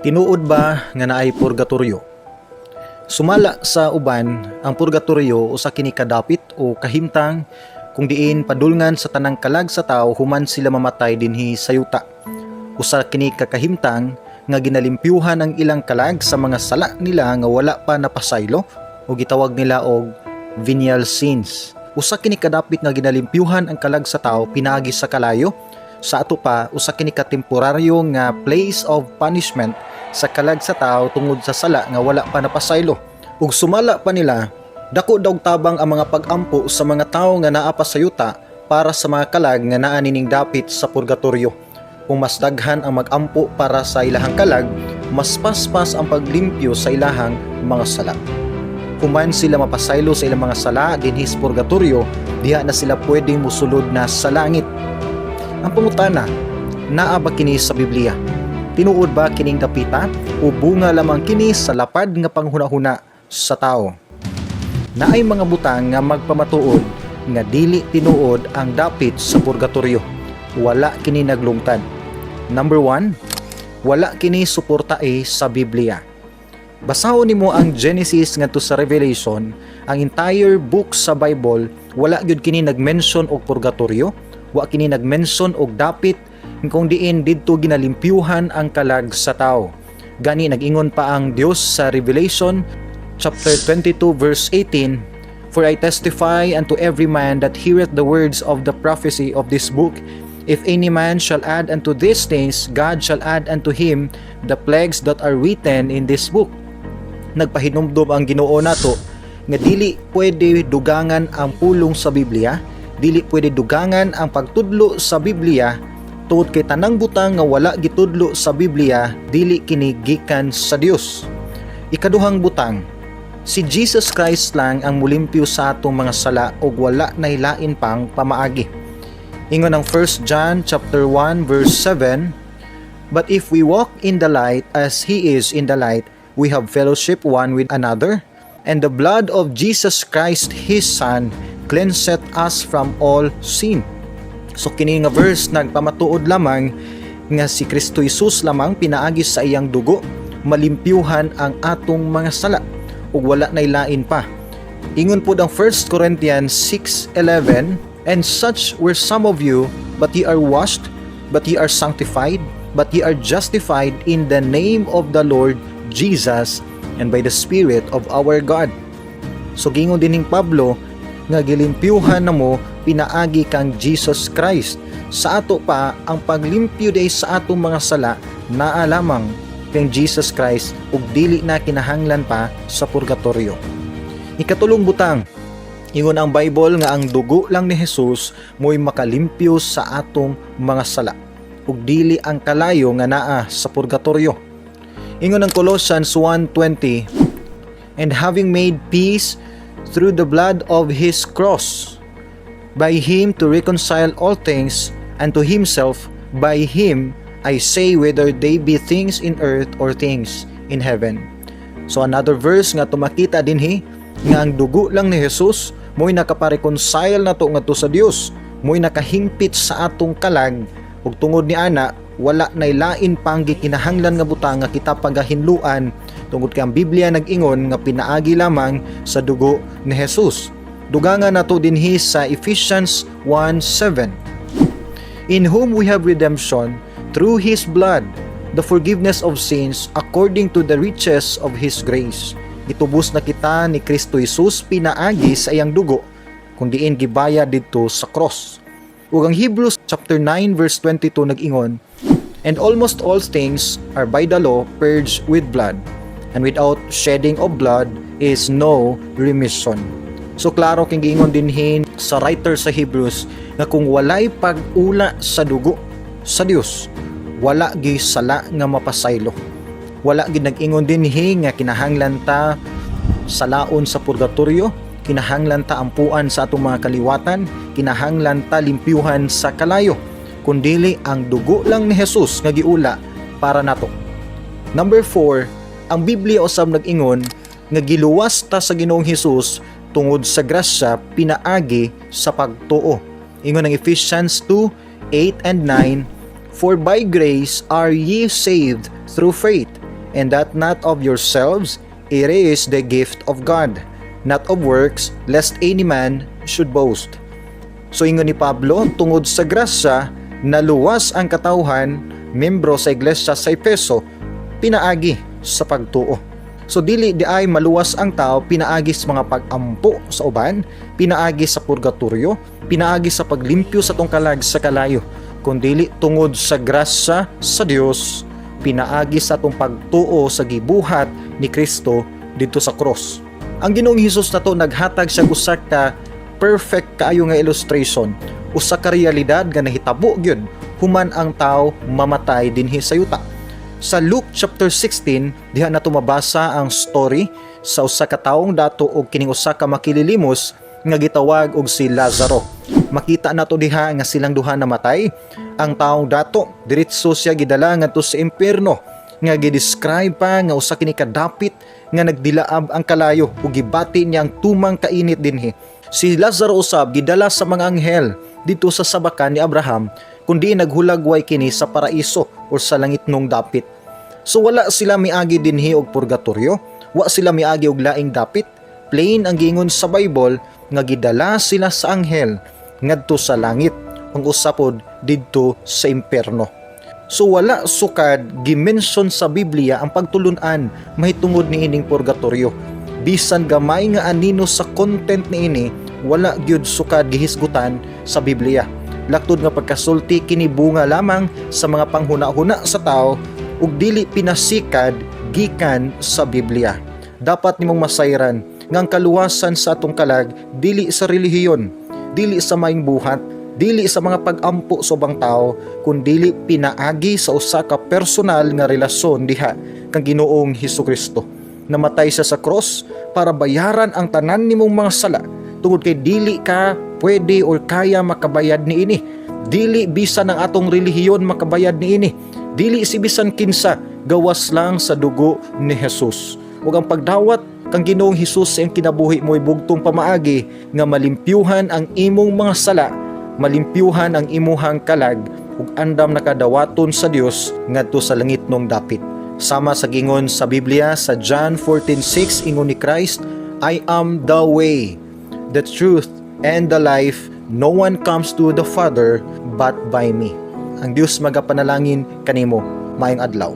Tinuod ba nga naay purgatorio? Sumala sa uban, ang purgatorio usa kini kadapit o kahimtang kung diin padulngan sa tanang kalag sa tao human sila mamatay dinhi sa yuta. Usa kini ka kahimtang nga ginalimpyuhan ang ilang kalag sa mga sala nila nga wala pa napasaylo o gitawag nila og venial sins. Usa kini kadapit nga ginalimpyuhan ang kalag sa tao pinaagi sa kalayo. Sa ato pa, usa kini ka temporaryo nga place of punishment sa kalag sa tao tungod sa sala nga wala pa napasaylo. Ug sumala pa nila, dako daw tabang ang mga pag-ampo sa mga tao nga naa pa sa yuta para sa mga kalag nga naa nining dapit sa purgatorio. Kung mas daghan ang mag-ampo para sa ilahang kalag, mas paspas ang paglimpyo sa ilahang mga sala. Human sila mapasaylo sa ilang mga sala dinhi sa purgatorio, diha na sila pwedeng musulod na sa langit. Ang pangutana, naa ba kini sa Biblia? Tinuod ba kining dapita o bunga lamang kini sa lapad nga panghunahuna sa tao? Naay mga butang nga magpamatuod nga dili tinuod ang dapit sa purgatorio. Wala kini naglungtad. Number 1, wala kini suportae sa Biblia. Basahon nimo ang Genesis ngadto sa Revelation, ang entire book sa Bible, wala gyud kini nag-mention og purgatorio, wa kini nag-mention og dapit kung diin didto ginalimpyuhan ang kalag sa tao. Gani nag-ingon pa ang Dios sa Revelation chapter 22 verse 18, "For I testify unto every man that heareth the words of the prophecy of this book, if any man shall add unto these things, God shall add unto him the plagues that are written in this book." Nagpahinumdom ang Ginoo nato nga dili pwede dugangan ang pulong sa Biblia, dili pwede dugangan ang pagtudlo sa Biblia, tungod kay tanang butang nga wala gitudlo sa Biblia, dili kini gikan sa Dios. Ikaduhang butang, si Jesus Christ lang ang mulimpyo sa atong mga sala ug wala nay lain pang pamaagi. Ingon ang 1 John chapter 1 verse 7, "But if we walk in the light as he is in the light, we have fellowship one with another, and the blood of Jesus Christ his Son cleanseth us from all sin." So kini nga verse nagpamatuod lamang nga si Kristo Jesus lamang, pinaagi sa iyang dugo, malimpyuhan ang atong mga sala ug wala nay lain pa. Ingon pud ang 1 Corinthians 6:11, "And such were some of you, but ye are washed, but ye are sanctified, but ye are justified in the name of the Lord Jesus and by the Spirit of our God." So gingon din ning Pablo nga gilimpyuhan na mo pinaagi kang Jesus Christ. Sa ato pa, ang paglimpyo day sa atong mga sala naa lamang kang Jesus Christ ug dili na kinahanglan pa sa purgatorio. Ikatulong butang, ingon ang Bible nga ang dugo lang ni Jesus mo'y makalimpyo sa atong mga sala ug dili ang kalayo nga naa sa purgatorio. Ingon ang Colossians 1:20, "And having made peace through the blood of his cross, by him to reconcile all things unto himself, by him, I say, whether they be things in earth or things in heaven." So another verse nga tumakita dinhi nga ang dugo lang ni Jesus mo'y nakapareconcile nato ngadto sa Dios, mo'y nakahingpit sa atong kalag, ug tungod ni ana wala nay lain pang gikinahanglan nga butang nga kita pagahinluan, tungod kay ang Biblia nag-ingon nga pinaagi lamang sa dugo ni Jesus. Dugangan nato dinhi sa Ephesians 1:7, "In whom we have redemption through His blood, the forgiveness of sins according to the riches of His grace." Gitubos na kita ni Kristo Jesus pinaagi sa iyang dugo kung diin gibayad didto sa cross. Ug ang Hebrews chapter 9 verse 22 nag-ingon, "And almost all things are by the law purged with blood, and without shedding of blood is no remission." So klaro king giingon dinhi sa writer sa Hebrews nga kung walay pag-ula sa dugo sa Dios, wala gi sala nga mapasaylo. Wala gid nag-ingon dinhi nga kinahanglan ta salaon sa purgatorio, kinahanglan ta ampuan sa atong mga kaliwatan, kinahanglan ta limpyuhan sa kalayo. Kundili ang dugo lang ni Jesus nga giula para nato. Number 4, ang Biblia usab nag-ingon nga giluwas ta sa Ginoong Hesus tungod sa grasya pinaagi sa pagtuo. Ingon ang Ephesians 2:8 and 9, "For by grace are ye saved through faith, and that not of yourselves, it is the gift of God, not of works, lest any man should boast." So ingon ni Pablo, tungod sa grasya, naluwas ang katawhan, membro sa iglesia sa Efeso, pinaagi sa pagtuo. So dili diay maluwas ang tao pinaagi sa mga pag-ampo sa uban, pinaagi sa purgatorio, pinaagi sa paglimpyo sa atong kalag sa kalayo, kundili tungod sa grasya sa Dios, pinaagi sa atong pagtuo sa gibuhat ni Kristo didto sa cross. Ang Ginoong Hesus nato, naghatag siya usa ka perfect kaayo nga illustration, usa ka realidad nga nahitabo gyud human ang tao mamatay dinhi sa yuta. Sa Luke chapter 16, diha nato mabasa ang story sa usa ka taong dato og kining usa ka makililimos nga gitawag og si Lazaro. Makita nato diha nga silang duha namatay. Ang taong dato, diretso siya gidala ngadto sa impierno nga gi-describe pa nga usa kini kadapit nga nagdilaab ang kalayo ug gibati niya ang tumang kainit dinhi. Si Lazaro usab gidala sa mga anghel didto sa sabakan ni Abraham, kundi naghulagway kini sa paraiso o sa langitnong dapit. So wala sila miagi dinhi og purgatorio, wa sila miagi og laing dapit. Plain ang giingon sa Bible nga gidala sila sa anghel ngadto sa langit, ang usa pod didto sa impierno. So wala sukad gimension sa Biblia ang pagtulunan mahitungod niining purgatorio. Bisan gamay nga anino sa content niini, wala gyud sukad gihisgutan sa Biblia. Laktod nga pagkasulti, kini bunga lamang sa mga panghuna-huna sa tao ug dili pinasikad gikan sa Biblia. Dapat nimong masayran nga ang kaluwasan sa atong kalag dili sa relihiyon, dili sa maayong buhat, dili sa mga pag-ampo sa ubang tao, kundili pinaagi sa usa ka personal nga relasyon diha kang Ginoong Hesukristo. Namatay siya sa cross para bayaran ang tanan nimong mga sala tungod kay dili ka pwede or kaya makabayad niini. Dili bisan ang atong relihiyon makabayad niini. Dili si bisan kinsa, gawas lang sa dugo ni Jesus. Ug ang pagdawat kang Ginoong Hesus sa iyang kinabuhi mo'y bugtong pamaagi nga malimpyuhan ang imong mga sala, malimpyuhan ang imuhang kalag ug andam nakadawaton sa Dios ngadto sa langitnong dapit. Sama sa gingon sa Biblia sa John 14:6, ingon ni Christ, "I am the way, the truth, and the life. No one comes to the Father but by me." Ang Dios magapanalangin kanimo. Maayong adlaw.